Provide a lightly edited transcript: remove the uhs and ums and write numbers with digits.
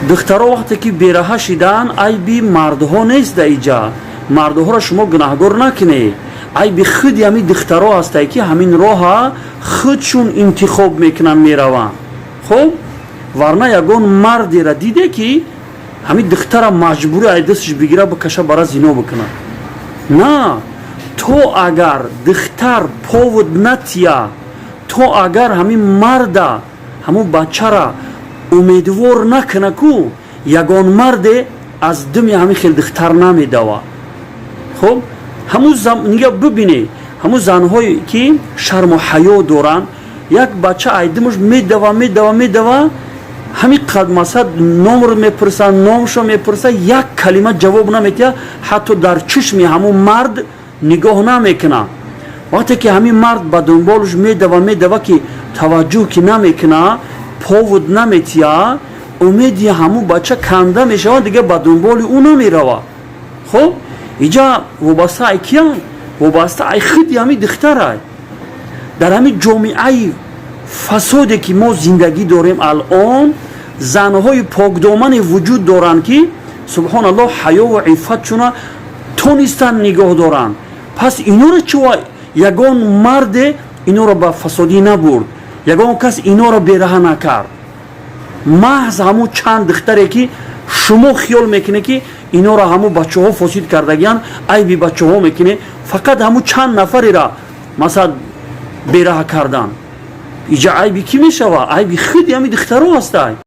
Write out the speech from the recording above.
Духтаро вақте ки бераҳа шидаанд, айби мардҳо нест. Да иҷа мардҳоро шумо гунаҳгор накунед. Айби худи ҳамин духтаро ҳастае, ки ҳамин роҳа худшун интихоб мекунанд, мераванд. Хуб, варна ягон мардера диде, ки ҳамин духтара маҷбурӣ ай дасташ бигира, бикаша, бара зино бикунад? На, то агар духтар повод натия, то агар ҳамин марда, ҳамун бачара умедвор накуна ку, ягон марде аз думи ҳамин хел духтар намедава. Хуб, ҳамун нига бибине, ҳамун занҳое ки шарму ҳаё доранд, як бача айдимаш медава, медава, медава, ҳамин қад масалан номро мепурсанд, номшо мепурса, як калима ҷавоб наметиҳад, ҳатто дар чишми ҳамун мард нигоҳ намекунад. Вақте ки ҳамин мард ба дунболаш медава, медава, ки таваҷҷӯҳ ки намекуна, повод наметиҳад, умеди ҳамун бача канда мешавад, дига ба дунболи ӯ намерава. Хуб, иҷа вобаста ай киян? Вобаста ай худи ҳамин духтарай. Дар ҳамин ҷомеаи фасоде ки мо зиндагӣ дорем, алон занҳои покдомане вуҷуд доранд, ки, субҳоналлоҳ, ҳаёву иффатшуна тонистанд нигоҳ доранд. Пас инора чӣ ягон марде инора ба фасодӣ набурд, ягон кас инора бераҳа накард? Маҳз ҳамун чанд духтаре, ки шумо хиёл мекунед, ки инора ҳамун бачаҳо фосид кардагиян, айби бачаҳо мекунед, фақат ҳамун чанд нафарера масалан бераҳа кардан. Иҷа айби кӣ мешава? Айби худи ҳамин духтаро ҳастай.